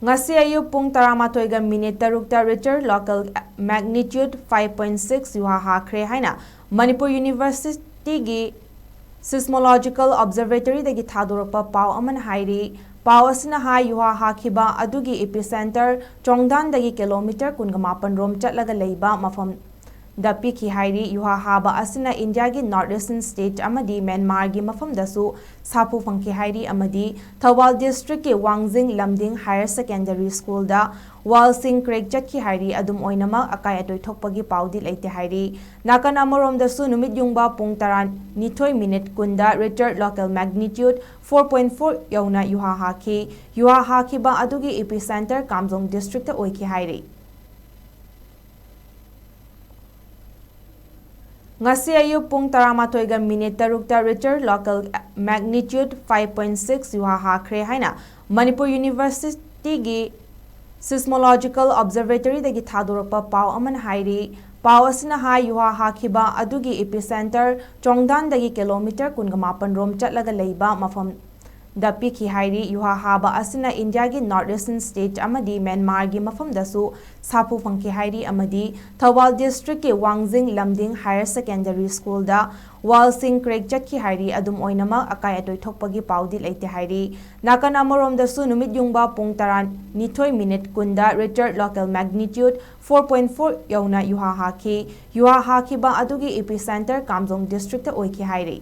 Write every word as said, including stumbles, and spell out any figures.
ꯉꯁꯤ ꯑꯌꯨꯛ ꯄꯨꯡ ꯇꯔꯥꯃꯥꯊꯣꯏꯒ ꯃꯤꯅꯤꯠ ꯇꯔꯨꯛꯇ Richter local magnitude five point six ꯌꯨꯍꯥ ꯍꯥꯈ꯭ꯔꯦ ꯍꯥꯏꯅ ꯃꯅꯤꯄꯨꯔ ꯌꯨꯅꯤꯚꯔꯁꯤꯇꯤꯒꯤ Seismological Observatoryꯗꯒꯤ ꯊꯥꯗꯣꯔꯛꯄ ꯄꯥꯎ ꯑꯃꯅ ꯍꯥꯏꯔꯤ꯫ ꯄꯥꯎ ꯑꯁꯤꯅ ꯍꯥꯏ, ꯌꯨꯍꯥ ꯍꯥꯈꯤꯕ ꯑꯗꯨꯒꯤ epicenter ꯆꯣꯡꯗꯥꯟꯗꯒꯤ ꯀꯤꯂꯣꯃꯤꯇꯔ ꯀꯨꯟꯒ ꯃꯥꯄꯟ ꯔꯣꯝ ꯆꯠꯂꯒ ꯂꯩꯕ ꯃꯐꯝꯗ ꯄꯤꯈꯤ ꯍꯥꯏꯔꯤ꯫ ꯌꯨꯍꯥ ꯍꯥꯕ ꯑꯁꯤꯅ ꯏꯟꯗꯤꯌꯥꯒꯤ North Eastern state ꯑꯃꯗꯤ ꯃ꯭ꯌꯥꯟꯃꯥꯔꯒꯤ ꯃꯐꯝꯗꯁꯨ ꯁꯥꯐꯨ ꯐꯪꯈꯤ ꯍꯥꯏꯔꯤ ꯑꯃꯗꯤ ꯊꯧꯕꯥꯜ districtꯀꯤ ꯋꯥꯡꯖꯤꯡ ꯂꯝꯗꯤꯡ Higher Secondary Schoolꯗ wallꯁꯤꯡ crack ꯆꯠꯈꯤ ꯍꯥꯏꯔꯤ꯫ ꯑꯗꯨꯝ ꯑꯣꯏꯅꯃꯛ, ꯑꯀꯥꯏ ꯑꯇꯣꯏ ꯊꯣꯛꯄꯒꯤ ꯄꯥꯎꯗꯤ ꯂꯩꯇꯦ ꯍꯥꯏꯔꯤ꯫ ꯅꯥꯀꯟ ꯑꯃꯔꯣꯝꯗꯁꯨ, ꯅꯨꯃꯤꯠ ꯌꯨꯡꯕ ꯄꯨꯡ ꯇꯔꯥꯅꯤꯊꯣꯏ ꯃꯤꯅꯤꯠ ꯀꯨꯟꯗ Richter local magnitude four point four ꯌꯧꯅ ꯌꯨꯍꯥ ꯍꯥꯈꯤ꯫ ꯌꯨꯍꯥ ꯍꯥꯈꯤꯕ ꯑꯗꯨꯒꯤ epicenter ꯀꯥꯝꯖꯣꯡ districtꯇ ꯑꯣꯏꯈꯤ ꯍꯥꯏꯔꯤ꯫ ꯉꯁꯤ ꯑꯌꯨꯛ ꯄꯨꯡ ꯇꯔꯥꯃꯥꯊꯣꯏꯒ ꯃꯤꯅꯤꯠ ꯇꯔꯨꯛꯇ Richter local magnitude five point six ꯌꯨꯍꯥ ꯍꯥꯈ꯭ꯔꯦ ꯍꯥꯏꯅ ꯃꯅꯤꯄꯨꯔ ꯌꯨꯅꯤꯚꯔꯁꯤꯇꯤꯒꯤ Seismological Observatoryꯗꯒꯤ ꯊꯥꯗꯣꯔꯛꯄ ꯄꯥꯎ ꯑꯃꯅ ꯍꯥꯏꯔꯤ꯫ ꯄꯥꯎ ꯑꯁꯤꯅ ꯍꯥꯏ, ꯌꯨꯍꯥ ꯍꯥꯈꯤꯕ ꯑꯗꯨꯒꯤ epicenter ꯆꯣꯡꯗꯥꯟꯗꯒꯤ ꯀꯤꯂꯣꯃꯤꯇꯔ ꯀꯨꯟꯒ ꯃꯥꯄꯟ ꯔꯣꯝ ꯆꯠꯂꯒ ꯂꯩꯕ ꯃꯐꯝꯗ ꯄꯤꯈꯤ ꯍꯥꯏꯔꯤ꯫ ꯌꯨꯍꯥ ꯍꯥꯕ ꯑꯁꯤꯅ ꯏꯟꯗꯤꯌꯥꯒꯤ North Eastern state ꯑꯃꯗꯤ ꯃ꯭ꯌꯥꯟꯃꯥꯔꯒꯤ ꯃꯐꯝꯗꯁꯨ ꯁꯥꯐꯨ ꯐꯪꯈꯤ ꯍꯥꯏꯔꯤ ꯑꯃꯗꯤ ꯊꯧꯕꯥꯜ districtꯀꯤ ꯋꯥꯡꯖꯤꯡ ꯂꯝꯗꯤꯡ Higher Secondary Schoolꯗ wallꯁꯤꯡ crack ꯆꯠꯈꯤ ꯍꯥꯏꯔꯤ꯫ ꯑꯗꯨꯝ ꯑꯣꯏꯅꯃꯛ, ꯑꯀꯥꯏ ꯑꯇꯣꯏ ꯊꯣꯛꯄꯒꯤ ꯄꯥꯎꯗꯤ ꯂꯩꯇꯦ ꯍꯥꯏꯔꯤ꯫ ꯅꯥꯀꯟ ꯑꯃꯔꯣꯝꯗꯁꯨ, ꯅꯨꯃꯤꯠ ꯌꯨꯡꯕ ꯄꯨꯡ ꯇꯔꯥꯅꯤꯊꯣꯏ ꯃꯤꯅꯤꯠ ꯀꯨꯟꯗ Richter local magnitude four point four ꯌꯧꯅ ꯌꯨꯍꯥ ꯍꯥꯈꯤ꯫ ꯌꯨꯍꯥ ꯍꯥꯈꯤꯕ ꯑꯗꯨꯒꯤ epicenter ꯀꯥꯝꯖꯣꯡ districtꯇ ꯑꯣꯏꯈꯤ ꯍꯥꯏꯔꯤ꯫